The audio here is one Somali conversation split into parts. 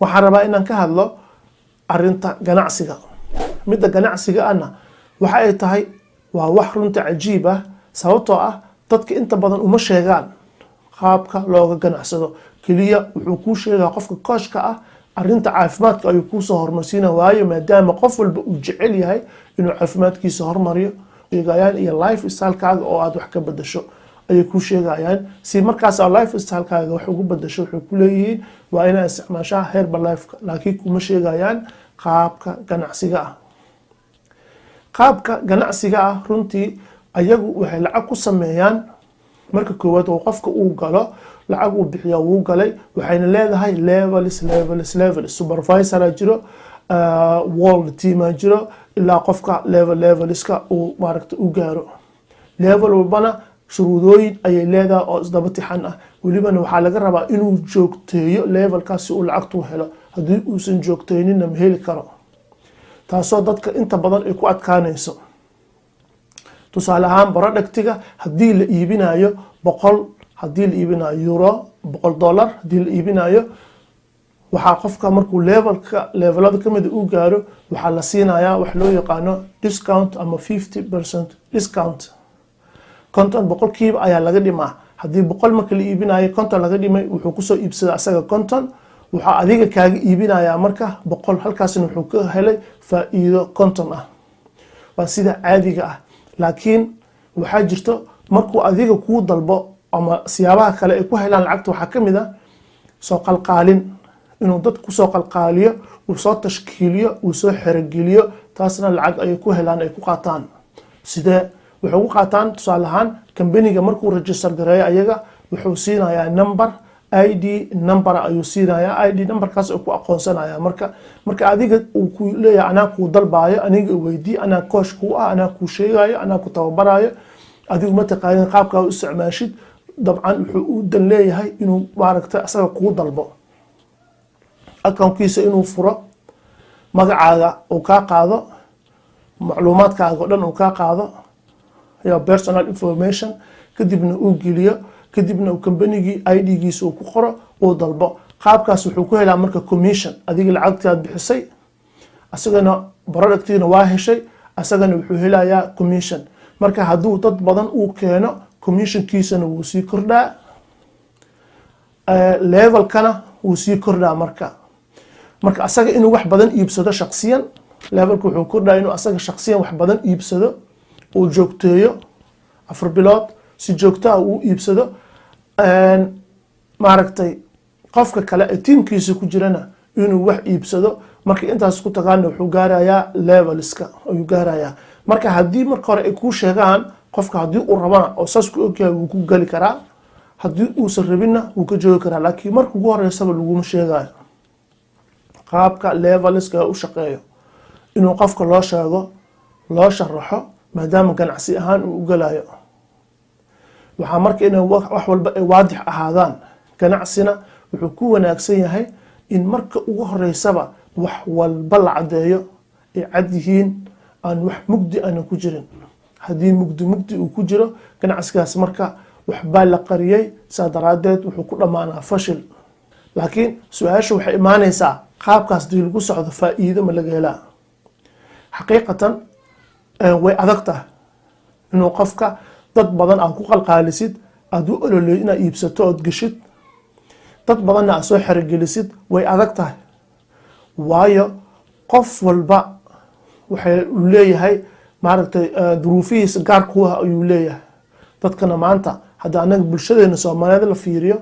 Waxaan rabaa inaan ka hadlo arinta ganacsiga. Midda ganacsiga ahna waxa ay tahay waa wax runta cajiib ah, sababtoo ah dadka inta badan uma sheegaan qaabka looga ganacsado. Keliya wuxuu kuu sheegaa qofka coachka ah arinta caafimaadka ayuu kuusoo hormarsiina, waayo maadaama qof walba uu jecel yahay inuu caafimaadkiisa hormariyo sheegayaan, iyo lifestylekaaga oo aad wax ka bedasho ayay kuu sheegayaan. Si markaas aad lifestylekaaga wax ugu bedasho, waxay ku leeyihiin waa inaa isticmaashaa Herbalifeka, laakiin kuma sheegayaan qaabka ganacsiga ah. Qaabka ganacsiga ah runtii ayagu waxay lacag ku sameeyaan marka koowaad oo qofka uu galo, lacag uu bixiya wuu galay. Waxayna leedahay levels, levels, levels. Supervisora jiro, world teama jiro, ilaa qofka level levelska uu maaragta u gaaro. Level walbana shuruudooyin ayay leedahay oo isdaba tixan ah. Welibana waxaa laga rabaa inuu joogteeyo levelkaas si uu lacagtu helo. Haddii uusan joogteynina, ma heli karo, taasoo dadka inta badan ay ku adkaanayso. Tusaale ahaan, productiga haddii la iibinayo 100, haddii la iibinayo euro, $100 haddii la iibinayo, waxaa qofka markuu levelka levelada kamida uu gaaro, waxaa la siinayaa wax loo yaqaano discount ama 50% discount. 50% ayaa laga dhimaa. Haddii 100 marka la iibinayo 50 laga dhimay, wuxuu kusoo iibsaday asaga 50, waxaa adiga kaaga iibinayaa marka 100. Halkaasna wuxuu ka helay faa-iido 50 ah. Waa sida caadiga ah. Laakiin waxaa jirto markuu adiga kuu dalbo ama siyaabaha kale ay ku helaan lacagta, waxaa kamid ah soo qalqaalin, inuu dad kusoo qalqaaliyo, uu soo tashkiiliyo, uu soo xerogeliyo. Taasna lacag ayay ku helaan, ay ku qaataan. Sidee waxay ku qaataan? Tusaale ahaan, kambaniga markuu register gareeyo ayaga, wuxuu siinayaa number, ID number ayuu siinayaa. ID numberkaas ku aqoonsanaya. Marka adiga uu ku leeyahay anaa kuu dalbaayo, aniga weydii, anaa coach kuu ah, anaa kuu sheegayo, anaa ku tababarayo, adigu ma taqaanin qaabkaa u isticmaashid. Dabcan wuxuu u dan leeyahay inuu maaragta asaga kuu dalbo, accountkiisa inuu furo, magacaaga uu kaa qaado, macluumaadkaaga o dhan uu kaa qaado iyo personal information, kadibna uu geliyo, kadibna uu kambanigii ID-giisa uu ku qoro, uu dalbo. Qaabkaas wuxuu ku helaa marka commission. Adiga lacagtii aad bixisay, asagana productiina waa heshay, asagana wuxuu helayaa commission. Marka hadduu dad badan uu keeno, commissionkiisana wuu sii kordhaa, levelkana wuu sii kordhaa. Marka asaga inuu wax badan iibsado shaqsiyan, levelka wuxuu kordhaa inuu asaga shaqsiyan wax badan iibsado, uu joogteeyo, 4 bilood si joogto ah uu iibsado. Maaragtay, qofka kale ee tiimkiisa ku jirana inuu wax iibsado. Marka intaas ku tagaana, wuxuu gaarayaa levelska ayuu gaarayaa. Marka haddii marka hore ay kuu sheegaan, qofka haddii uu rabana oo saas ku ogyahay, wuu ku geli karaa. Haddii uusan rabinna, wuu ka joogi karaa. Laakiin marka ugu horeysaba laguma sheegayo qaabka levelska u shaqeeyo. Inuu qofka loo sheego, loo sharaxo, maadaama ganacsi ahaan uu u galayo, waxaa marka inay wax walba ay waadix ahaadaan. Ganacsina wuxuu ku wanaagsan yahay in marka ugu horeysaba wax walba la caddeeyo, ay cad yihiin, aan wax mugdi aanan ku jirin. Haddii mugdi mugdi uu ku jiro ganacsigaas, marka waxbaa la qariyey, saa daraadeed wuxuu ku dhammaanaa fashil. Laakiin su-aasha waxay imaaneysaa: qaabkaas dii lagu socdo, faa-iido ma laga helaa? Xaqiiqatan way adag tahay inuu qofka dad badan aad ku qalqaalisid, aad u ololey inaad iibsato ood geshid, dad badanna aad soo xerogelisid. Way adag tahay, waayo qof walba waxay uu leeyahay maaragtay duruufihiisa gaar ku ah ayuu leeyahay. Dadkana maanta hadda anaga bulshadeena Soomaaliyeed la fiiriyo,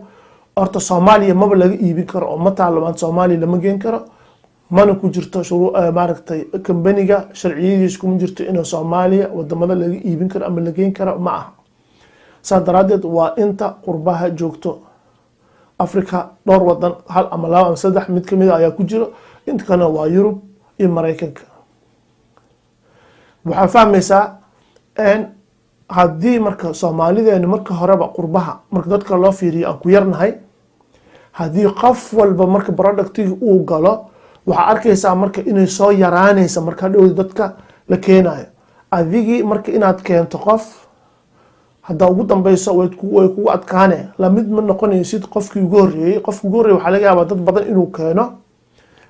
horta Soomaaliya maba laga iibin karo oo ma taalo maanta. Soomaaliya lama geen karo, mana ku jirto maaragtay kambaniga sharciyadiis kuma jirto inuu Soomaaliya wadamada laga iibin karo ama la geen karo, ma aha. Saas daraadeed waa inta qurbaha joogto, Africa dhowr wadan, hal ama laba ama saddex mid kamid a ayaa ku jiro. Inta kalena waa Yurub iyo Maraykanka. Waxaa fahmaysaa haddii marka Soomaalideenu marka horeba qurbaha marka dadka loo fiiriyo aan ku yarnahay, haddii qof walba marka productigi uu galo, waxaa arkaysaa marka inay soo yaraanaysa marka hadhow dadka la keenayo. Adigii marka inaad keento qof haddaa ugu dambeyso way kugu adkaane. Lamid ma noqonaysid qofkii ugu horreeyey. Qofkii ugu horreeyey waxaa laga yaabaa dad badan inuu keeno.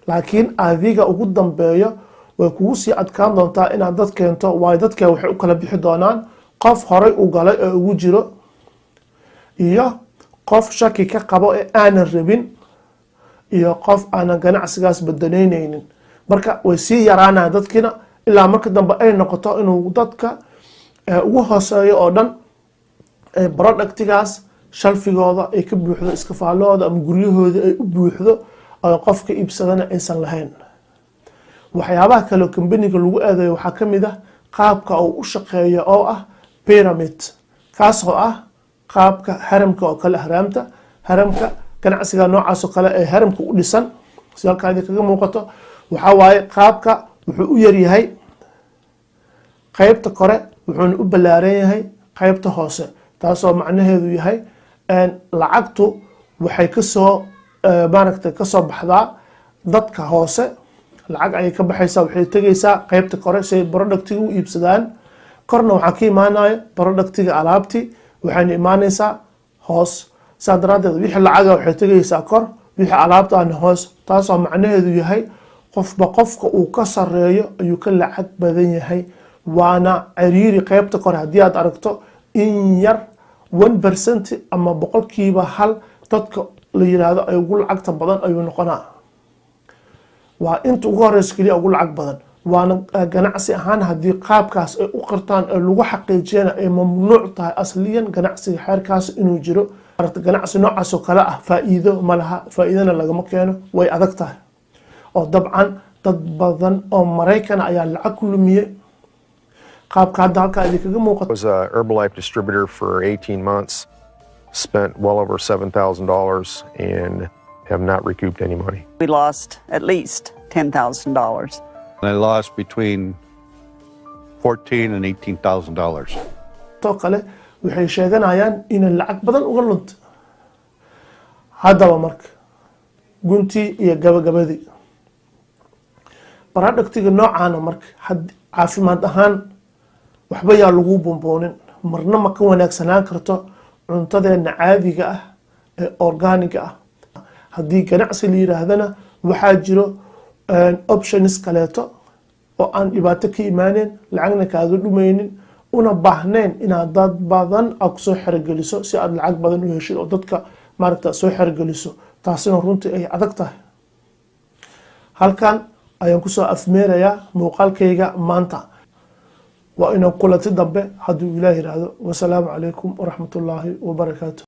Laakiin adiga ugu dambeeyo way kugu sii adkaan doontaa inaad dad keento, waayo dadka waxay u kala bixi doonaan qof horay u galay oo ugu jiro iyo qof shaki ka qabo ee aanan rabin iyo qof aanan ganacsigaas badanaynaynin. Marka way sii yaraanayaan dadkiina, ilaa marka dambe ay noqoto inuu dadka ugu hooseeyo oo dhan productigaas shelfigooda ay ka buuxdo, iskafaalahooda ama guryahooda ay u buuxdo oo qofka iibsadana aysan lahayn. Waxyaabaha kale oo kambaniga lagu aadayo waxaa ka mid ah qaabka uu u shaqeeyo oo ah pyramid, kaas oo ah qaabka haramka oo kale, ahraamta, haramka ganacsiga noocaas oo kale ee haramka u dhisan. Si halkaa idin kaga muuqato, waxaa waaye qaabka wuxuu u yaryahay qaybta kore, wuxuuna u ballaaran yahay qaybta hoose, taasoo macnaheedu yahay lacagtu waxay kasoo maaragtay kasoo baxdaa dadka hoose. Lacag ayay ka baxaysaa, waxay tegaysaa qaybta kore si ay productiga u iibsadaan. Korna waxaa ka imaanaya productiga, alaabtii, waxayna imaanaysaa hoos. Saa daraaddeed wixii lacaga waxay tegaysaa kor, wixii alaabtaana hoos, taasoo macnaheedu yahay qofba qofka uu ka sareeyo ayuu ka lacag badan yahay, waana cariiri. Qaybta kore haddii aad aragto in yar, 1% ama 1% dadka la yiraahdo ay ugu lacagta badan ayuu noqonaa. Waa inta ugu horeysa keliya ugu lacag badan. Waana ganacsi ahaan haddii qaabkaas ay u qirtaan ee lagu xaqiijiyana ay mamnuuc tahay asliyan ganacsiga xeerkaas inuu jiro. Ganacsi noocaas oo kale ah faa'iido ma laha, faa'iidana lagama keeno, way adag tahay. Oo dabcan dad badan oo Maraykana ayaa lacag ku lumiyey qaabka hadda halkaa idinkaga muuqato. Was a Herbalife distributor for 18 months, spent well over $7,000 and have not recouped any money. We lost at least $10,000. I lost between $14,000 and $18,000. Too kale waxay sheeganayaan inay lacag badan uga lunta. Haddaba marka guntii iyo gabagabadii, productiga noocaana marka caafimaad ahaan waxba yaa lagu buunbuunin, marna ma ka wanaagsanaan karto cuntadeena caadiga ah ee organiga ah. Haddii ganacsi la yiraahdana, waxaa jiro options kaleeto oo aan dhibaato ka imaaneyn, lacagna kaaga dhumaynin, una baahnayn inaad dad badan aad kusoo xerogeliso si aad lacag badan u heshid oo dadka maaragta soo xerogeliso, taasina runtii ay adag tahay. Halkan ayaan kusoo afmeerayaa muuqaalkayga maanta. Waa inaan kulanti dambe hadduu Ilaah yiraahdo. Wasalaamu calaykum waraxmatullaahi wabarakaatu.